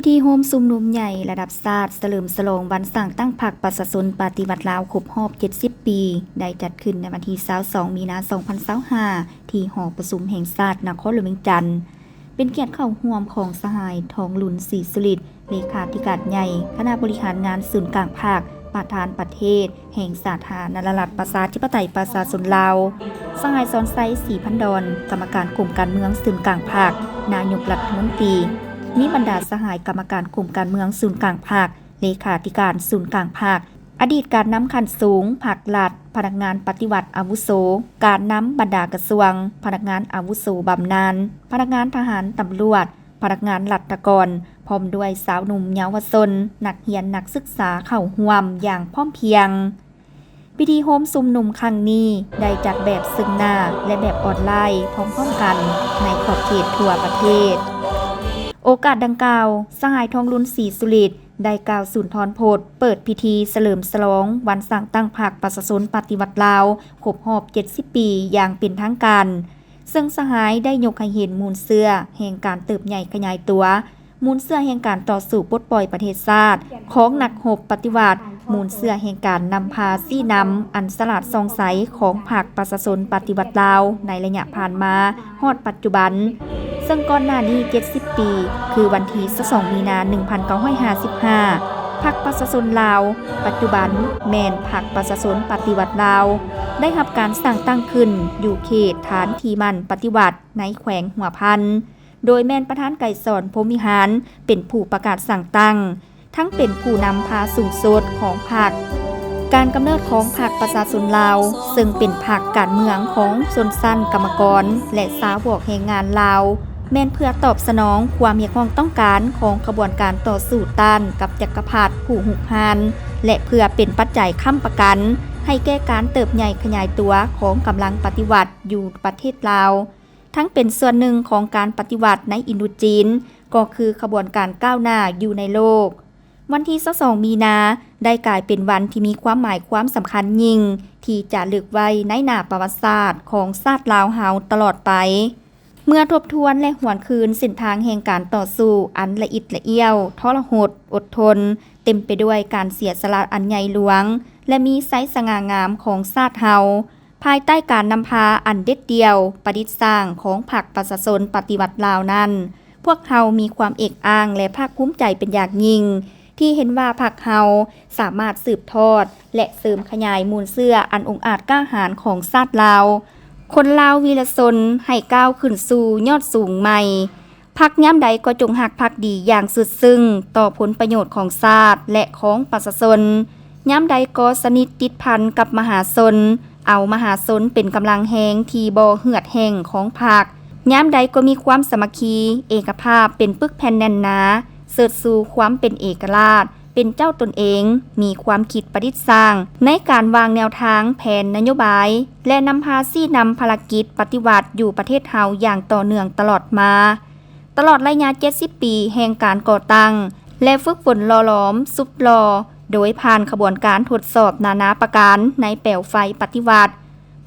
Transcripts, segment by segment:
ທີ່ໂຮມຊຸມນຸມໃຫຍ່ລະດັບຊາດສະເຫຼີມສະຫຼອງວັນສ້າງຕັ້ງພັກປະຊາຊົນປະຕິວັດລາວຄົບຮອບເຈັດສິບປີ ໄດ້ຈັດຂຶ້ນໃນວັນທີຊາວສອງ ມີນາ ສອງພັນຊາວຫ້າ ທີ່ຫໍປະຊຸມແຫ່ງຊາດນະຄອນຫຼວງວຽງຈັນ, ເປັນກຽດເຂົ້າຮ່ວມຂອງສະຫາຍ ທອງລຸນ ສີສຸລິດ ເລຂາທິການໃຫຍ່ຄະນະບໍລິຫານງານສູນກາງພັກ, ປະທານປະເທດແຫ່ງສາທາລະນະລັດ ປະຊາທິປະໄຕ ປະຊາຊົນລາວ, ສະຫາຍ ສອນໄຊ ສີພັນດອນ ກຳມະການກົມການເມືອງສູນກາງພັກ, ນາຍົກລັດຖະມົນຕີ, ມີບັນດາສະຫາຍກຳມະການກົມການເມືອງສູນກາງພັກ, ເລຂາທິການສູນກາງພັກ, ອະດີດການນຳຂັ້ນສູງພັກລັດ, ພະນັກງານປະຕິວັດອາວຸໂສ, ການນຳບັນດາກະຊວງ, ພະນັກງານອາວຸໂສບຳນານ, ພະນັກງານທະຫານ, ຕຳຫຼວດ, ພະນັກງານລັດຖະກອນ, ພ້ອມດ້ວຍຊາວໜຸ່ມເຍົາວະຊົນ, ນັກຮຽນ, ນັກສຶກສາເຂົ້າຮ່ວມຢ່າງພ້ອມພຽງ. ພິທີໂຮມຊຸມນຸມຄັ້ງນີ້ໄດ້ຈັດແບບເຊິ່ງໜ້າ ແລະ ແບບອອນລາຍພ້ອມໆກັນໃນຂອບເຂດທົ່ວປະເທດ. ໂອກາດດັ່ງກ່າວ, ສະຫາຍ ທອງລຸນ ສີສຸລິດ ໄດ້ກ່າວສຸນທອນພົດເປີດພິທີສະເຫຼີມສະຫຼອງວັນສ້າງຕັ້ງພັກປະຊາຊົນປະຕິວັດລາວຄົບຮອບເຈັດສິບປີຢ່າງເປັນທາງການ. ເຊິ່ງສະຫາຍໄດ້ຍົກໃຫ້ເຫັນມູນເຊື້ອແຫ່ງການເຕີບໃຫຍ່ຂະຫຍາຍຕົວ, ມູນເຊື້ອແຫ່ງການຕໍ່ສູ້ປົດປ່ອຍປະເທດຊາດຂອງນັກຮົບປະຕິວັດ, ມູນເຊື້ອແຫ່ງການນຳພາຊີ້ນຳອັນສະຫຼາດສ່ອງໃສຂອງພັກປະຊາຊົນປະຕິວັດລາວໃນໄລຍະຜ່ານມາຮອດປັດຈຸບັນ. ເຊິ່ງກ່ອນໜ້ານີ້ເຈັດສິບປີ ຄືວັນທີຊາວສອງ ມີນາ ໜຶ່ງພັນເກົ້າຮ້ອຍຫ້າສິບຫ້າ ພັກປະຊາຊົນລາວ, ປັດຈຸບັນແມ່ນພັກປະຊາຊົນປະຕິວັດລາວ, ໄດ້ຮັບການສ້າງຕັ້ງຂຶ້ນຢູ່ເຂດຖານທີ່ໝັ້ນປະຕິວັດໃນແຂວງຫົວພັນ, ໂດຍແມ່ນປະທານໄກສອນ ພົມວິຫານ ເປັນຜູ້ປະກາດສ້າງຕັ້ງ, ທັງເປັນຜູ້ນຳພາສູງສຸດຂອງພັກ. ການກຳເນີດຂອງພັກປະຊາຊົນລາວ ເຊິ່ງເປັນພັກການເມືອງຂອງຊົນຊັ້ນກຳມະກອນ ແລະ ສາວອກແຮງງານລາວ, ແມ່ນເພື່ອຕອບສະໜອງຄວາມຮຽກຮ້ອງຕ້ອງການຂອງຂະບວນການຕໍ່ສູ້ຕ້ານກັບຈັກກະພັດຜູ້ຮຸກຮານ ແລະ ເພື່ອເປັນປັດໄຈຄ້ຳປະກັນໃຫ້ແກ່ການເຕີບໃຫຍ່ຂະຫຍາຍຕົວຂອງກຳລັງປະຕິວັດຢູ່ປະເທດລາວ, ທັງເປັນສ່ວນໜຶ່ງຂອງການປະຕິວັດໃນອິນໂດຈີນ, ກໍຄືຂະບວນການກ້າວໜ້າຢູ່ໃນໂລກ. ວັນທີຊາວສອງ ມີນາ ໄດ້ກາຍເປັນວັນທີ່ມີຄວາມໝາຍຄວາມສຳຄັນຍິ່ງ ທີ່ຈາລຶກໄວ້ໃນໜ້າປະຫວັດສາດຂອງຊາດລາວເຮົາຕະຫຼອດໄປ. ເມື່ອທົບທວນ ແລະ ຫວນຄືນເສັ້ນທາງແຫ່ງການຕໍ່ສູ້ອັນລະອິດລະອ້ຽວ, ທໍລະຫົດ, ອົດທົນ, ເຕັມໄປດ້ວຍການເສຍສະຫຼະອັນໃຫຍ່ຫຼວງ ແລະ ມີໄຊສະຫງ່າງາມຂອງຊາດເຮົາ, ພາຍໃຕ້ການນຳພາອັນເດັດດ່ຽວປະດິດສ້າງຂອງພັກປະຊາຊົນປະຕິວັດລາວນັ້ນ, ພວກເຮົາມີຄວາມເອກອ້າງ ແລະ ພາກພູມໃຈເປັນຢ່າງຍິ່ງ ທີ່ເຫັນວ່າພັກເຮົາສາມາດສືບທອດ ແລະ ເສີມຂະຫຍາຍມູນເຊື້ອອັນອົງອາດກ້າຫານຂອງຊາດລາວ, ຄົນລາວວີລະຊົນ ໃຫ້ກ້າວຂຶ້ນສູ່ຍອດສູງໃໝ່. ພັກຍາມໃດກໍຈົ່ງຮັກພັກດີຢ່າງສຸດຊຶ້ງຕໍ່ຜົນປະໂຫຍດຂອງຊາດ ແລະ ຂອງປະຊາຊົນ. ຍາມໃດກໍສະໜິດຕິດພັນກັບມະຫາຊົນ, ເອົາມະຫາຊົນເປັນກຳລັງແຮງທີ່ບໍ່ເຫືອດແຫ້ງຂອງພັກ. ຍາມໃດກໍມີຄວາມສາມັກຄີ, ເອກະພາບເປັນປຶກແຜ່ນແໜ້ນໜາ, ເຊີດຊູຄວາມເປັນເອກະລາດ, ເປັນເຈົ້າຕົນເອງ, ມີຄວາມຄິດປະດິດສ້າງໃນການວາງແນວທາງແຜນນະໂຍບາຍ ແລະ ນຳພາຊີ້ນຳພາລະກິດປະຕິວັດຢູ່ປະເທດເຮົາຢ່າງຕໍ່ເນື່ອງຕະຫຼອດມາ. ຕະຫຼອດໄລຍະເຈັດສິບປີແຫ່ງການກໍ່ຕັ້ງ ແລະ ຝຶກຝົນຫຼໍ່ຫຼອມ, ສຸບຫຼໍ່ ໂດຍຜ່ານຂະບວນການທົດສອບນານາປະການໃນແປວໄຟປະຕິວັດ,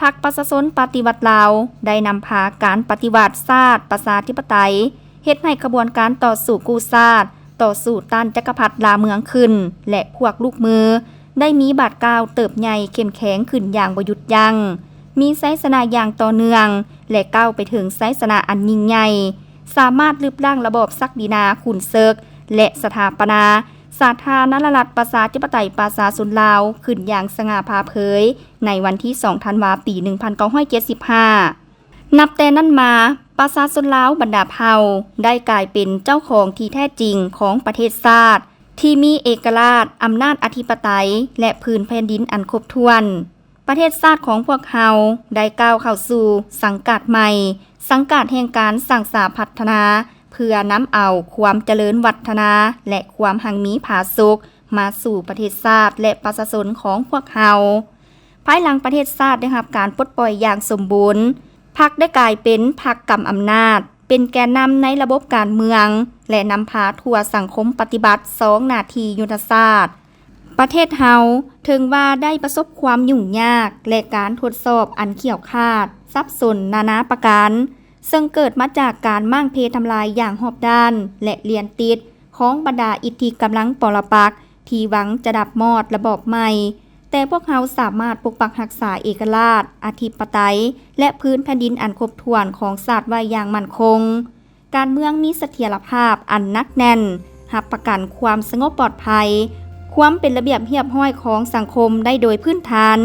ພັກປະຊາຊົນປະຕິວັດລາວ ໄດ້ນຳພາການປະຕິວັດຊາດປະຊາທິປະໄຕ ເຮັດໃຫ້ຂະບວນການຕໍ່ສູ້ກູ້ຊາດ, ຕໍ່ສູ້ຕ້ານຈັກກະພັດລ່າເມືອງຂຶ້ນ ແລະ ພວກລູກມື ໄດ້ມີບາດກ້າວເຕີບໃຫຍ່ເຂັ້ມແຂງຂຶ້ນຢ່າງບໍ່ຢຸດຢັ້ງ, ມີໄຊຊະນະຢ່າງຕໍ່ເນື່ອງ ແລະ ກ້າວໄປເຖິງໄຊຊະນະອັນຍິ່ງໃຫຍ່, ສາມາດລຶບລ້າງລະບອບສັກດີນາຂຸນເສິກ ແລະ ສະຖາປະນາສາທາລະນະລັດ ປະຊາທິປະໄຕ ປະຊາຊົນລາວ ຂຶ້ນຢ່າງສະຫງ່າຜ່າເຜີຍ ໃນວັນທີສອງ ທັນວາ ປີໜຶ່ງພັນເກົ້າຮ້ອຍເຈັດສິບຫ້າ. ນັບແຕ່ນັ້ນມາ, ປະຊາຊົນລາວບັນດາເຜົ່າ ໄດ້ກາຍເປັນເຈົ້າຂອງທີ່ແທ້ຈິງຂອງປະເທດຊາດ ທີ່ມີເອກະລາດ, ອຳນາດອະທິປະໄຕ ແລະ ພື້ນແຜ່ນດິນອັນຄົບຖ້ວນ. ປະເທດຊາດຂອງພວກເຮົາໄດ້ກ້າວເຂົ້າສູ່ສັງກາດໃໝ່, ສັງກາດແຫ່ງການສ້າງສາພັດທະນາ, ເພື່ອນຳເອົາຄວາມຈະເລີນວັດທະນາ ແລະ ຄວາມຮັ່ງມີຜາສຸກມາສູ່ປະເທດຊາດ ແລະ ປະຊາຊົນຂອງພວກເຮົາ. ພາຍຫຼັງປະເທດຊາດໄດ້ຮັບການປົດປ່ອຍຢ່າງສົມບູນ, ພັກໄດ້ກາຍເປັນພັກກຳອຳນາດ, ເປັນແກນນຳໃນລະບົບການເມືອງ ແລະ ນຳພາທົ່ວສັງຄົມປະຕິບັດສອງໜ້າທີ່ຍຸດທະສາດ. ປະເທດເຮົາເຖິງວ່າໄດ້ປະສົບຄວາມຫຍຸ້ງຍາກ ແລະ ການທົດສອບອັນຂຽວຂາດ, ສັບສົນນານາປະການ, ເຊິ່ງເກີດມາຈາກການມ້າງເພທຳລາຍຢ່າງຮອບດ້ານ ແລະ ລຽນຕິດ ຂອງບັນດາອິດທິກຳລັງປໍລະປັກທີ່ຫວັງຈະດັບມອດລະບອບໃໝ່, ແຕ່ພວກເຮົາສາມາດປົກປັກຮັກສາເອກະລາດ, ອະທິປະໄຕ ແລະ ພື້ນແຜ່ນດິນອັນຄົບຖ້ວນຂອງຊາດໄວ້ຢ່າງໝັ້ນຄົງ. ການເມືອງມີສະຖຽນລະພາບອັນໜັກແໜ້ນ, ຮັບປະກັນຄວາມສະຫງົບປອດໄພ, ຄວາມເປັນລະບຽບຮຽບຮ້ອຍຂອງສັງຄົມໄດ້ໂດຍພື້ນຖານ.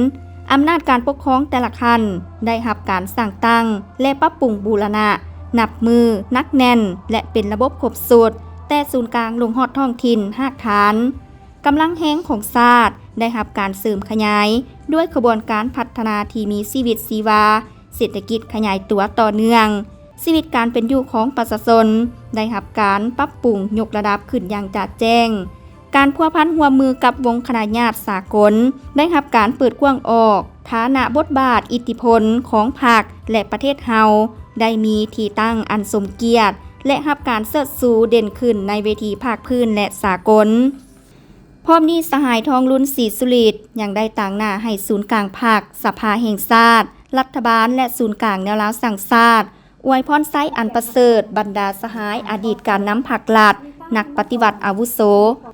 ອຳນາດການປົກຄອງແຕ່ລະຂັ້ນໄດ້ຮັບການສ້າງຕັ້ງ ແລະ ປັບປຸງບູລະນະ ນັບມື້ໜັກແໜ້ນ ແລະ ເປັນລະບົບຄົບຊຸດ, ແຕ່ສູນກາງລົງຮອດທ້ອງຖິ່ນຮາກຖານ. ກຳລັງແຮງຂອງຊາດໄດ້ຮັບການເສີມຂະຫຍາຍດ້ວຍຂະບວນການພັດທະນາທີ່ມີຊີວິດຊີວາ, ເສດຖະກິດຂະຫຍາຍຕົວຕໍ່ເນື່ອງ, ຊີວິດການເປັນຢູ່ຂອງປະຊາຊົນໄດ້ຮັບການປັບປຸງຍົກລະດັບຂຶ້ນຢ່າງຈະແຈ້ງ. ການພົວພັນຮ່ວມມືກັບວົງຄະນະຍາດສາກົນໄດ້ຮັບການເປີດກວ້າງອອກ, ຖານະບົດບາດອິດທິພົນຂອງພັກ ແລະ ປະເທດເຮົາໄດ້ມີທີ່ຕັ້ງອັນສົມກຽດ ແລະ ຮັບການເຊີດຊູເດັ່ນຂຶ້ນໃນເວທີພາກພື້ນ ແລະ ສາກົນ. ພ້ອມນີ້ ສະຫາຍ ທອງລຸນ ສີສຸລິດ ຍັງໄດ້ຕາງໜ້າໃຫ້ສູນກາງພັກ, ສະພາແຫ່ງຊາດ, ລັດຖະບານ ແລະ ສູນກາງແນວລາວສ້າງຊາດ ອວຍພອນໄຊອັນປະເສີດບັນດາສະຫາຍອະດີດການນຳພັກລັດ, ນັກປະຕິວັດອາວຸໂສ,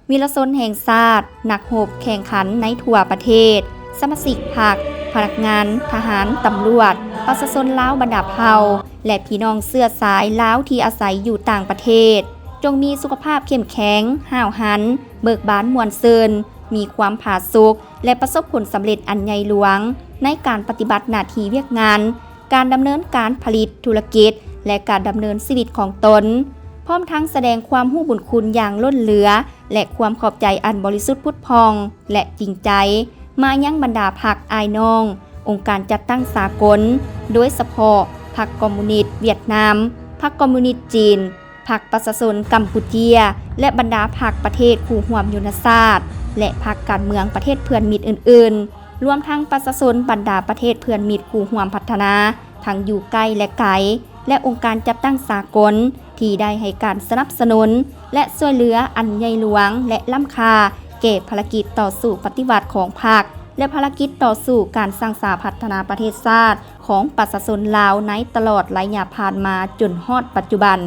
ວິລະຊົນແຫ່ງຊາດ, ນັກຮົບແຂ່ງຂັນໃນທົ່ວປະເທດ, ສະມາຊິກພັກ, ພະນັກງານ, ທະຫານ, ຕຳຫຼວດ, ປະຊາຊົນລາວບັນດາເຜົ່າ ແລະ ພີ່ນ້ອງເຊື້ອສາຍລາວທີ່ອາໄສຢູ່ຕ່າງປະເທດ, ຈົ່ງມີສຸຂະພາບເຂັ້ມແຂງ, ຫ້າວຫັນ, ເບີກບານມ່ວນຊື່ນ, ມີຄວາມຜາສຸກ ແລະ ປະສົບຜົນສຳເລັດອັນໃຫຍ່ຫຼວງໃນການປະຕິບັດໜ້າທີ່ວຽກງານ, ການດຳເນີນການຜະລິດທຸລະກິດ ແລະ ການດຳເນີນຊີວິດຂອງຕົນ, ພ້ອມທັງສະແດງຄວາມຮູ້ບຸນຄຸນຢ່າງລົ້ນເຫຼືອ ແລະ ຄວາມຂອບໃຈອັນບໍລິສຸດຜຸດຜ່ອງ ແລະ ຈິງໃຈ ມາຍັງບັນດາພັກອ້າຍນ້ອງ, ອົງການຈັດຕັ້ງສາກົນ, ໂດຍສະເພາະພັກຄອມມູນິດຫວຽດນາມ, ພັກຄອມມູນິດຈີນ, ພັກປະຊາຊົນກຳປູເຈຍ ແລະ ບັນດາພັກປະເທດຄູ່ຮ່ວມຍຸດທະສາດ ແລະ ພັກການເມືອງປະເທດເພື່ອນມິດອື່ນໆ, ລວມທັງປະຊາຊົນບັນດາປະເທດເພື່ອນມິດຄູ່ຮ່ວມພັດທະນາ ທັງຢູ່ໃກ້ ແລະ ໄກ ແລະ ອົງການຈັດຕັ້ງສາກົນ ທີ່ໄດ້ໃຫ້ການສະໜັບສະໜູນ ແລະ ຊ່ວຍເຫຼືອອັນໃຫຍ່ຫຼວງ ແລະ ລ້ຳຄ່າແກ່ພາລະກິດຕໍ່ສູ້ປະຕິວັດຂອງພັກ ແລະ ພາລະກິດຕໍ່ສູ້ການສ້າງສາພັດທະນາປະເທດຊາດຂອງປະຊາຊົນລາວໃນຕະຫຼອດໄລຍະຜ່ານມາຈົນຮອດປັດຈຸບັນ.